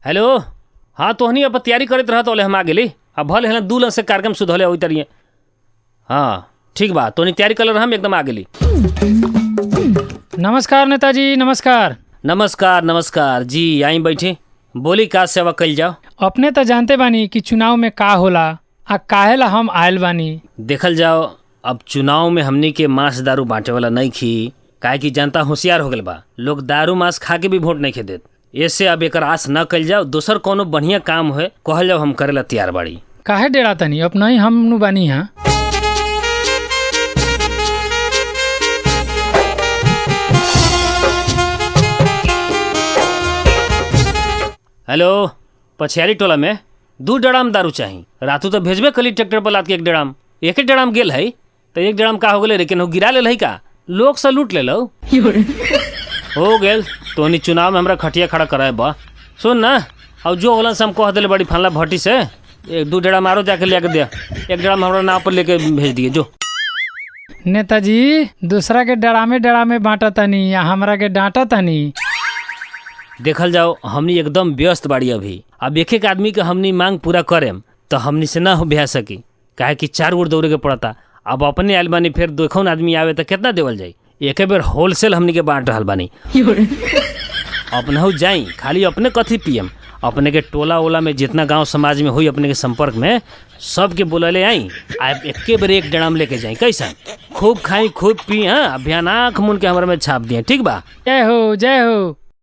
Hello. हाँ तोहनी अब तैयारी करत रहत ओले हम आ गेली। अब भले हला 2 लन से कार्यक्रम सुधले होई तरिए। हाँ ठीक बा, तोहनी तैयारी कर हम एकदम आ गेली। नमस्कार नेताजी, नमस्कार। नमस्कार नमस्कार जी, आई बैठी, बोली का सेवा कल जाओ। अपने तो जानते बानी कि चुनाव में का होला आ काहेला हम आयल बानी। देखल जाओ, अब चुनाव में हमनी के मांस दारू बांटे वाला नहीं खी, काहे कि जनता होशियार हो गल बा, लोग दारू मांस खा के भी वोट नहीं खे देत। ऐसे अब एकर आस न कल जाओ, दोसर कोनो बढ़िया काम होए कहल जाओ, हम करेला तैयार बाड़ी। काहे डेरा तनी, अपना ही हम नु बानी। हाँ हेलो, पछियारी टोला में 2 डराम दारू चाही। रातू तो भेजबे कली ट्रैक्टर पर लाद के 1 डराम, एके डराम गेल है तो 1 डराम का हो गेलै, लेकिन हो गिरा लेल है का, लोग से लूट ले लो। हो गेल तोहनी चुनाव में हमरा खटिया खड़ा कराए बा। सुन ना, और जो होलन से हम कह दिले बड़ी फनला भट्टी से 1-2 डराम आरो जाके ले के दे, 1 डराम हमरा नाव पर लेके भेज दिए जो। नेताजी दूसरा के डरामे डरामे बांटा तनी या हमरा के डांटा तनी। देखल जाओ, हमनी एकदम व्यस्त बाड़ी अभी। अब एक एक आदमी के हमनी मांग पूरा करेम तो हमनी से ना हो भ्या सकी, काहे कि 4 गोड़ दौड़े के पड़ता। अब अपने आयल बानी, फिर देखो आदमी आवे तो कितना देवल जाई। एक बेर होलसेल हमनी के बांट रहल बानी। अपनहु जाई, खाली अपने कथी पियम, अपने के टोला ओला में जितना गांव समाज में हुई अपने के संपर्क में सबके बुलले आई, आप एके बेर 1 डराम लेके जाई। कैसा खूब खाई खूब पी, हाँ अभियान आँख मुन के हमरा में छाप दिए। ठीक बा? जय हो जय हो।